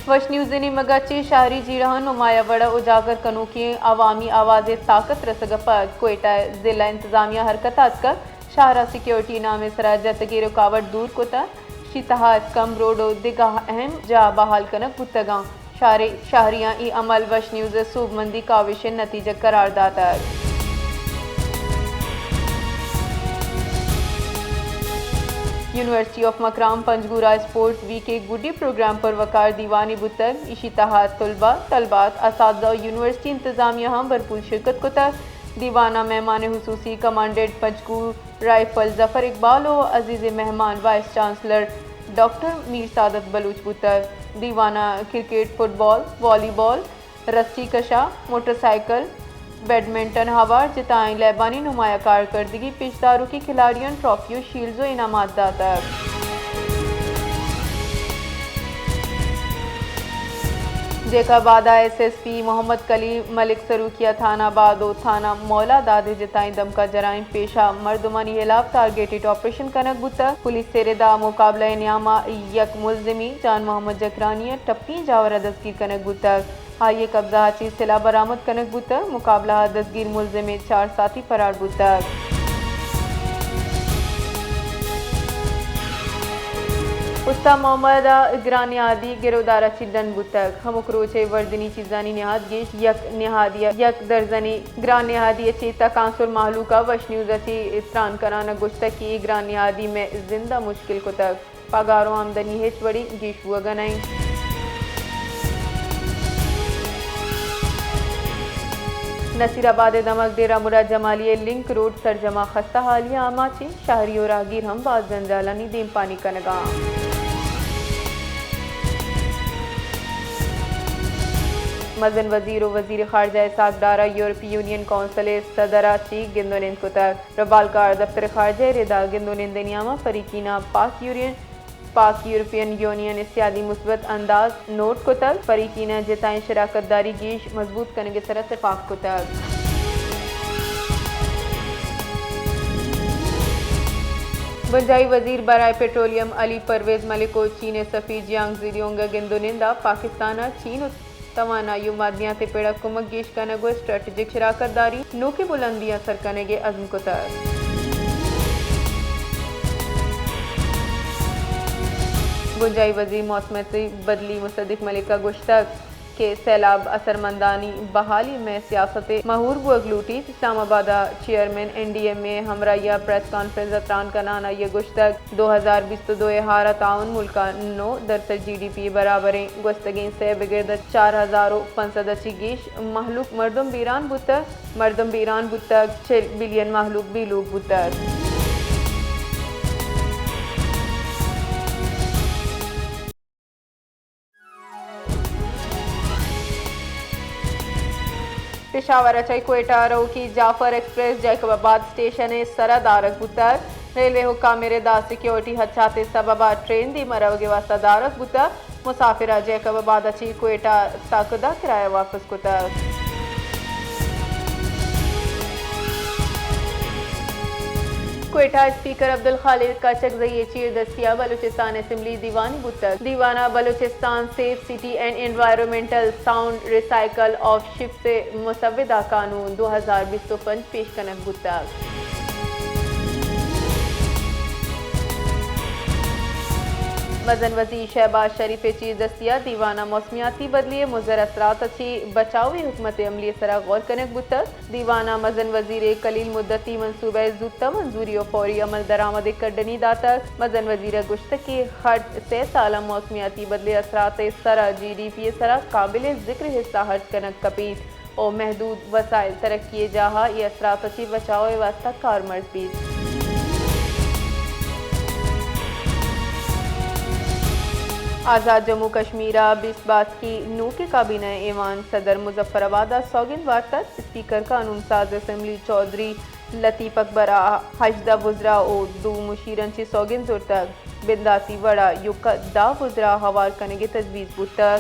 وش نیوز ءِ نیمگ ءَ چہ شہری جیڑہاں نمایاں وڑ ءَ اجاگر کنوکیں عوامی آواز ءِ طاقت رسگ ءَ پد کوئٹہ ءِ ضلع انتظامیہ حرکت ءَ اتکگ۔ شہر ءَ سیکورٹی نام ءِ سرا جتگیں رکاوٹ دور کتگ۔ اشی تہا اسکمپ روڈ ءُ دگہ اہم جاہ بحال کنگ بوتگ انت۔ شہری، شہریاں اے عمل وش نیوز ءِ سوبمندی کاوش ءِ نتیجہ قرار داتگ۔ یونیورسٹی آف مکران پنجگور ءَ اسپورٹس ویک ءِ گڈی پروگرام پر وقار دیوانے بوتگ۔ ایشی تہا طلبہ، طلبات، اساتذہ ءُ یونیورسٹی انتظامیہ ہم بھرپور شرکت کتگ۔ دیوان ءَ مہمان خصوصی کمانڈنٹ پنجگور رائفل ظفر اقبال ءُ عزیزیں مہمان وائس چانسلر ڈاکٹر میر سعادت بلوچ بوتگ۔ دیوان ءَ کرکٹ، فٹبال، والی بال، رسی کش ءَ، موٹر سائیکل، بیڈمنٹن ءَ ہوار جتائیں لیبانی نمایاں کارکردگی پیش داروکیں کھلاڑیاں ٹرافی ءُ شیلڈز ءُ انعامات داتگ۔ جیکب آباد ءَ ایس ایس پی محمد کلیم ملک سروکی ءَ تھانہ آباد ءُ تھانہ مولا داد ءِ جتائیں دمک ءَ جرائم پیشہ مردمانی ہلاپ ٹارگیٹڈ آپریشن کنگ بوتگ۔ پولیس ءِ رد ءَ مقابلہ ءِ نیام ءَ یک ملزمے جان محمد جکرانی ءَ ٹپی جاور ءَ دزگیر کنگ بوتگ۔ آئی ءِ قبضہ ءَ چہ سلاہ برآمد کنگ بوتگ۔ مقابلہ ءَ دزگیر ملزم ءِ چار ساتھی فرار بوتگ۔ استان محمد ءَ گران نہادی گرودار ءَ چہ ڈن بوتگ۔ ہمک روچ ءِ ورجنی چیزانی نہاد گیش یک نہادی ءَ یک درزنی گران نہادی ءَ چہ تک عنصر مہلوک ءَ وش نیوز ءَ چہ تران کنان ءَ گوشتگ کہ اے گران نہادی مئے زند ءَ مشکل کتگ۔ پگار ءُ آمدنی ہچ وڑی گیش بوگ ءَ نہ انت۔ نصیر آباد ءِ دمگ ڈیرہ مراد جمالی ءِ لنک روڈ سرجم ءَ خستہ حالی ءَ آماچ انت، شہری ءُ راہگیر ہم باز جنجالانی دیمپانی کنگ ءَ انت۔ مزن وزیر ءُ وزیر خارجہ اسحاق ڈار ءَ یورپی یونین کونسل ءِ صدر ءَ چہ گند ءُ نند کتگ۔ ربال کار دفتر خارجہ ءِ رد ءَ گند ءُ نند ءِ نیام ءَ فریقین ءَ پاک یورین پاک یورپین یونین ءِ سیادی مثبت انداز نوٹ کتگ، فریقین ءَ جتائیں شراکت داری گیش مضبوط کنگ ءِ سرا تپاک کتگ۔ بنجاہی وزیر برائے پٹرولیم علی پرویز ملک ءُ چین ءِ سفیر جیانگ زیڈیونگ ءِ گند ءُ نند ءَ پاکستان ءَ چین ءُ توانائی ءُ معدنیات ءِ پڑ ءَ کمک گیش کنگ ءُ اسٹریٹجک شراکت داری نوکیں بلندیاں سر کنگ ءِ عزم کتگ۔ بنجاہی وزیر موسمیاتی بدلی مصدق ملک ءَ گوشتگ کہ سیلاب اثرمندانی بحالی مئے سیاست ءِ مہور بوگ لوٹیت۔ اسلام آباد ءَ چیئرمین این ڈی ایم اے ءِ ہمراہی ءَ پریس کانفرنس ءَ تران کنان ءَ آئی ءَ گوشتگ، دو ہزار بیست ءُ دو ءِ ہار ءَ تعاون ملک ءَ نو درسد جی ڈی پی ءِ برابریں گوستگیں سئے بگر داں چار ہزار ءُ پنچ سد ءَ چہ گیش مہلوک مردم بیران بوتگ، مردم بیران بوتگ، چل بلین مہلوک بے لوگ بوتگ۔ پشاور ءَ چہ کوئٹہ ءَ روکی جعفر ایکسپریس جیکب آباد اسٹیشن ءِ سرا دارگ بوتگ۔ ریلوے حکام ءِ رد ءَ سیکیورٹی خدشات ءِ سبب ءَ ٹرین دیم ءَ روگ ءِ واستہ دارگ بوتگ۔ مسافر ءَ جیکب آباد ءَ چہ کوئٹہ تک داں کرایہ واپس کتگ۔ کوئٹہ اسپیکر عبدالخالق کاچکزئی ءِ چیردستی ءَ بلوچستان اسمبلی دیوانے بوتگ۔ دیوان ءَ Balochistan safe city and environmental sound recycle of ships ءِ مسودہ قانون دو ہزار بیست ءُ پنچ پیش کنگ بوتگ۔ مزن وزیر شہباز شریف ءِ چیردستی ءَ دیوان ءَ موسمیاتی بدلی ءِ مضر اثرات ءَ چہ بچاؤ ءِ حکمت عملی ءِ سرا غور کنگ بوتگ۔ دیوان ءَ مزن وزیر ءِ کلیل مدتی منصوبہ ءِ زوت ءَ منظوری ءُ فوری عمل درآمد ءِ کڈنی داتگ۔ مزن وزیر ءَ گوشتگ کہ خرچ سئے سال ءَ موسمیاتی بدلی ءِ اثرات ءِ سرا جی ڈی پی ءِ سرا قابل ذکر حصہ خرچ کنگ کپیت ءُ محدود وسائل ترقی ءِ جاہ ءَ اے اثرات ءَ چہ بچاؤ ءِ واستہ کارمرز بیت۔ آزاد جموں کشمیر ءَ بیست باسکی نوکیں کابینہ ءِ ایوان صدر مظفر آباد ءَ سوگند وارتگ۔ اسپیکر قانون ساز اسمبلی چوہدری لطیف اکبر ءَ ہژدہ وزراء ءُ دو مشیراں چہ سوگند زرتگ۔ بنداتی وڑ ءَ ایوک ءَ دہ وزراء ہوار کنگ ءِ تجویز بوتگ۔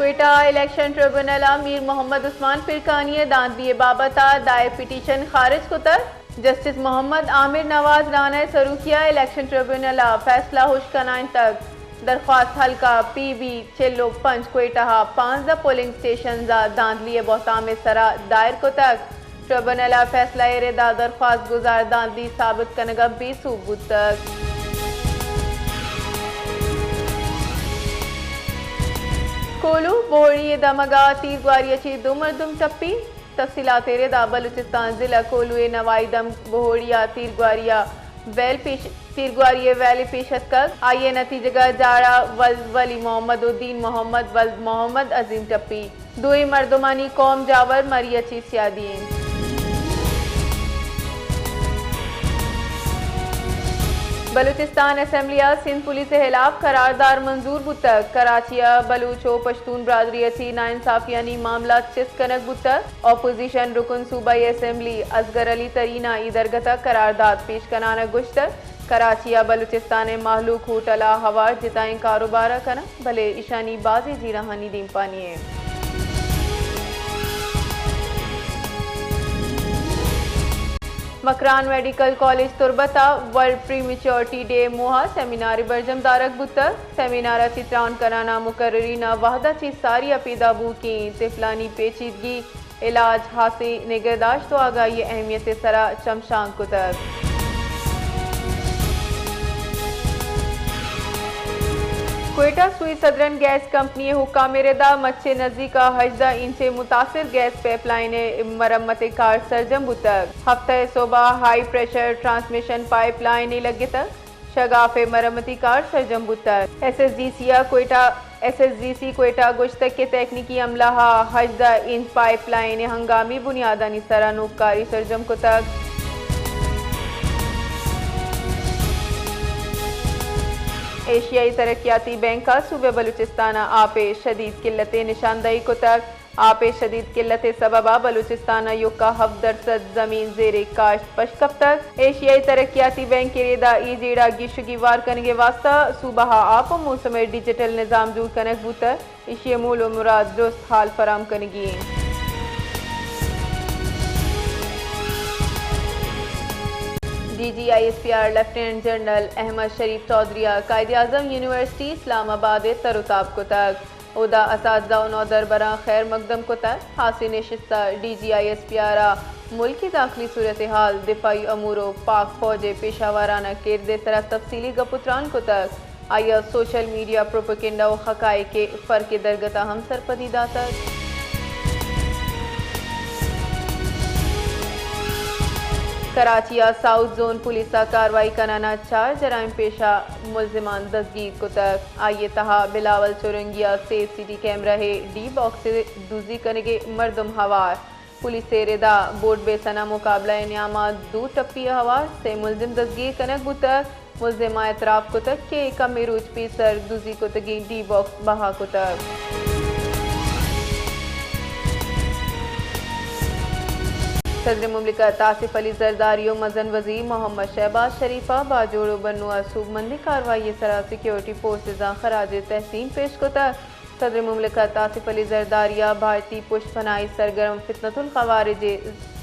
کوئٹہ، الیکشن ٹریبونل ءَ میر محمد عثمان پرکانی ءِ دھاندلی ءِ بابت ءَ دائر پٹیشن خارج کتگ۔ جسٹس محمد عامر نواز رانا ءِ سروکی ءَ الیکشن ٹریبونل ءَ فیصلہ ہشک کنائینتگ۔ درخواست حلقہ پی بی چل ءُ پنچ کوئٹہ ءَ پانزدہ پولنگ اسٹیشنز ءَ دھاندلی ءِ بہتام ءِ سرا دائر کتگ۔ ٹریبونل ءِ فیصلہ ءِ ردا درخواست گزار دھاندلی ثابت کنگ ءَ بے سوب بوتگ۔ کوہلو بوہڑی ءِ دمگ ءَ تیرگواری ءَ چہ دو مردم ٹپی۔ تفصیلات ءِ ردا بلوچستان ضلع کوہلو ءِ نوائی دمگ بوہڑی ءَ تیرگواری ءَ ویل پیش، تیرگواری ءِ ویل پیش اتکگ۔ آئی ءِ نتیجگ ءَ جاڑہ ولد ولی محمد ءُ دین محمد ولد محمد عظیم ٹپی۔ دوئیں مردمانی قوم جاور مری ءَ چہ سیادی اِنت۔ بلوچستان اسمبلی ءَ سندھ پولیس ءِ ہلاپ قرارداد منظور بوتگ۔ کراچی ءَ بلوچ ءُ پشتون برادری ءَ چہ ناانصافیانی معاملات چست کنگ بوتگ۔ اپوزیشن رکن صوبائی اسمبلی اصغر علی ترین ءَ اے درگت ءَ قرارداد پیش کنان ءَ گوشتگ، کراچی ءَ بلوچستان ءِ مہلوک ہوٹل ءَ ہوار جتائیں کاروبار ءَ کناں، بلے ایشانی بازیں جیڑہانی دیمپانی اِنت۔ مکران میڈیکل کالج تربت ءَ ورلڈ پریمیچورٹی ڈے ءِ موہ ءَ سیمینارے برجم دارگ بوتگ۔ سیمینار ءَ چہ تران کنان ءَ مقررین ءَ وھد ءَ چہ ساری ءَ پیدا بوؤکیں طفلانی پیچیدگی، علاج، ہاسیں نگہداشت ءُ آگاہی ءِ اہمیت ءِ سرا چمشانک کتگ۔ کوئٹہ سوئی سدرن گیس کمپنی ءِ حکام ءِ ردا مچ ءِ نزیک ءَ ہژدہ انچ ءِ متاثر گیس پائپ لائن ءِ مرمت ءِ کار سرجم بوتگ۔ ہفتہ ءِ سہب ءَ ہائی پریشر ٹرانسمیشن پائپ لائنے لگتگ۔ شگاف ءِ مرمتی کار سرجم بوتگ۔ ایس ایس ڈی سی ءَ Quetta, S S D C Quetta ءَ گوشتگ کہ تکنیکی عملہ ءَ ہژدہ انچ پائپ لائن ءِ ہنگامی بنیادانی سرا نوککاری سرجم کتگ۔ ایشیائی ترقیاتی بینک ءَ صوبہ بلوچستان ءَ آپ ءِ شدید قلت ءِ نشاندہی کتگ۔ آپ ءِ شدید قلت ءِ سبب ءَ بلوچستان ءَ ایوک ءَ ہفت درسد زمین زیر کاشت پشت کپتگ۔ ایشیائی ترقیاتی بینک ءِ ردا اے جیڑہ گیشگی وار کنگ ءِ واستہ صوبہ ءَ آپ ءُ موسم ءِ ڈیجیٹل نظام جوڑ کنگ بوتگ۔ ایشی ءِ مول ءُ مراد درست حال فراہم کنگی اِنت۔ D G I S P R lieutenant general Ahmed Sharif Chaudhry ءَ قائد اعظم یونیورسٹی اسلام آباد ءَ تر ءُ تاب کتگ۔ اودا اساتذہ ءُ نودربراں خیر مقدم کتگ۔ ہاسیں نشست ءَ D G I S P R ءَ ملک ءِ داخلی صورتحال، دفاعی امور ءُ پاک فوج ءِ پیشہ ورانہ کرد ءِ سرا تفصیلی گپ ءُ تران کتگ۔ آئی ءَ سوشل میڈیا پروپیگنڈا ءُ حقائق ءِ فرق ءِ درگت ءَ ہم سرپدی داتگ۔ کراچی ءِ ساؤتھ زون پولیس ءَ کاروائی کنان ءَ چار جرائم پیشہ ملزمان دزگیر کتگ۔ آئی ءِ تہا بلاول چورنگی ءِ سیف سٹی کیمرہ ءِ ڈی باکس ءِ دزی کنگ ءِ مردم ہوار۔ پولیس ءِ ردا بورڈ بیسن ءَ مقابلہ ءِ نیام ءَ دو ٹپی ءَ ہوار سے ملزم دزگیر کنگ بوتگ۔ ملزماں اعتراف کتگ کہ کمے روچ پیسر دزی کتگیں ڈی باکس بہا کتگ۔ صدر مملکت آصف علی زرداری ءُ مزن وزیر محمد شہباز شریف ءَ باجوڑ ءُ بنو ءَ سوبمندیں کاروائی ءِ سرا سیکیورٹی فورسزاں خراج تحسین پیش کتگ۔ صدر مملکت آصف علی زرداری ءَ بھارتی پشت پناہی سرگرم فتنۃ الخوارج ءِ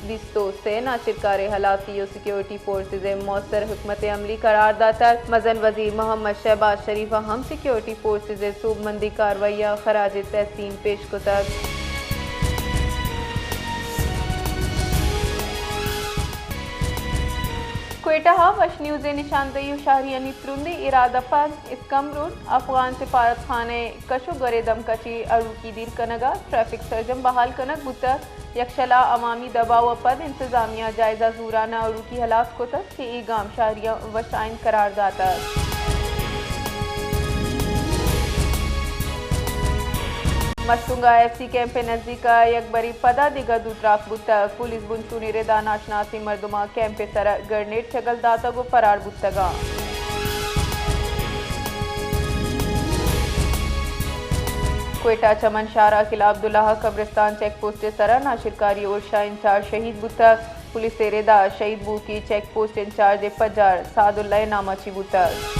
بیست ءُ سے ناشرکاریں ہلاسی ءُ سیکیورٹی فورسز ءِ مؤثر حکمت عملی قرار داتگ۔ مزن وزیر محمد شہباز شریف ءَ ہم سیکیورٹی فورسز ءِ سوبمندیں کاروائی ءَ خراج تحسین پیش کتگ۔ کوئٹہ ءَ وش نیوز ءِ نشاندہی ءُ شہریانی ترندیں ارادہ پد اسکم روڈ، افغان سفارت خانہ ءِ کش ءُ گور ءِ دمک ءَ چہ اڑوکی دیر کنگ ءَ ٹریفک سرجم بحال کنگ بوتگ۔ یکشل ءَ عوامی دباؤ ءَ پد انتظامیہ ءَ جائزہ زوران ءَ اڑوکی ہلاس کتگ کہ اے گام شہریاں وش آئند قرار داتگ۔ مستونگ ءَ ایف سی کیمپ ءِ نزیک ءَ یک برے پدا دگہ دو تراک بوتگ۔ پولیس بنچونی ردا ناشناسیں مردماں کیمپ ءِ سرا گرنیڈ چگل داتگ ءُ فرار بوتگاں۔ کوئٹہ چمن شہر ءِ قلعہ عبداللہ قبرستان چیک پوسٹ ءِ سرا ناشرکاری ارشا انچارج شہید بوتگ۔ پولیس ءِ ردا شہید بوکی چیک پوسٹ انچارج ءِ پجار سعد اللہ ءِ نام ءَ چہ بوتگ۔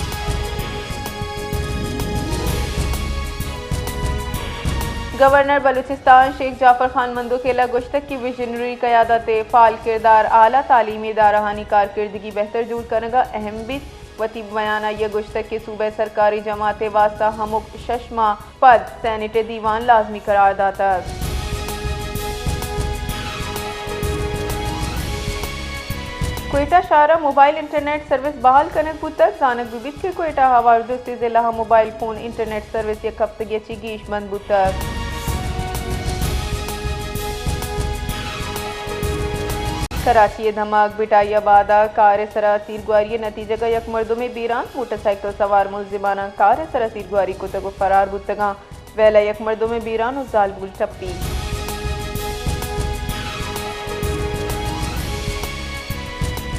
گورنر بلوچستان شیخ جعفر خان مندوخیل ء گوشتگ کہ ویژنری قیادت ء فعال کردار اعلی تعلیمی ادارہانی کارکردگی بہتر جوڑ کنگ ء اہم بیت۔ وتی بیان ء آئی ء گوشتگ کہ صوبہ ء سرکاری جماعت ء واستہ ہمک شش ماہ پد سینیٹ ء دیوان لازمی قرار داتگ۔ کوئٹہ شہر ء موبائل انٹرنیٹ سروس بحال کنگ بوتگ۔ زانگ بہ بیت کہ کوئٹہ ء ہواردوستی ضلع ء موبائل فون انٹرنیٹ سروس یک ہفتگی ء چہ گیش بند بوتگ۔ کراچی ء دمگ بٹائی آباد ء کار ء سرا تیرگواری ء نتیجگ ء یک مردمے بیران، موٹر سائیکل سوار ملزماناں کار ء سرا تیرگواری کتگ ء فرار بوتگاں۔ ویل ء یک مردمے بیران ء زالبول ٹپی۔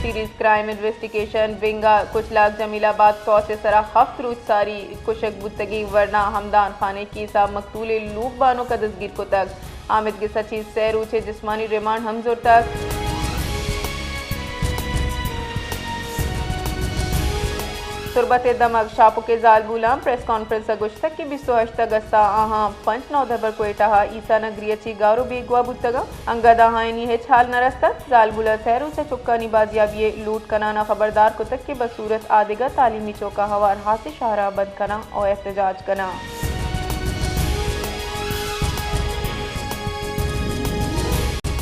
سیریز کرائم انویسٹیگیشن ونگ ء کچلاگ جمیل آباد پوسٹ ء سرا ہفت روچ ساری کشگ بوتگیں ورنا ہمدان خان ء کیس ء مقتول ء لوگ بانک ء دزگیر کتگ۔ آمدگ ء سچی سئے روچ ء جسمانی ریمانڈ ہم زرتگ۔ تربت ء دمگ شاپک ء زالبولاں پریس کانفرنس ء گوشتگ کہ بیست ء ہشت اگست ء آہاں پنچ نودربر کوئٹہ ء عیسیٰ نگری ء چہ گار ء بیگواہ بوتگ انت۔ انگت آہانی ہچ حال نہ رستگ۔ زالبول ء سئے روچ ء چکانی بازیابی ء لوٹ کنان ء خبردار کتگ کہ بصورت آدگہ تعلیمی چوک ء ہوار ہاسیں شہر ء بند کناں ء احتجاج کناں۔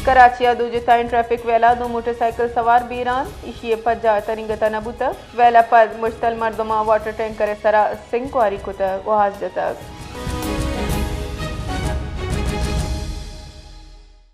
کراچی ء دو جتائیں ٹریفک ویل ء دو موٹر سائیکل سوار بیران، ایشی ء پجار ترینگت ء نہ بوتگ۔ ویل ء پد مشتل مردماں واٹر ٹینکر ء سرا سنگ کواری کتگ ء آس جتگ۔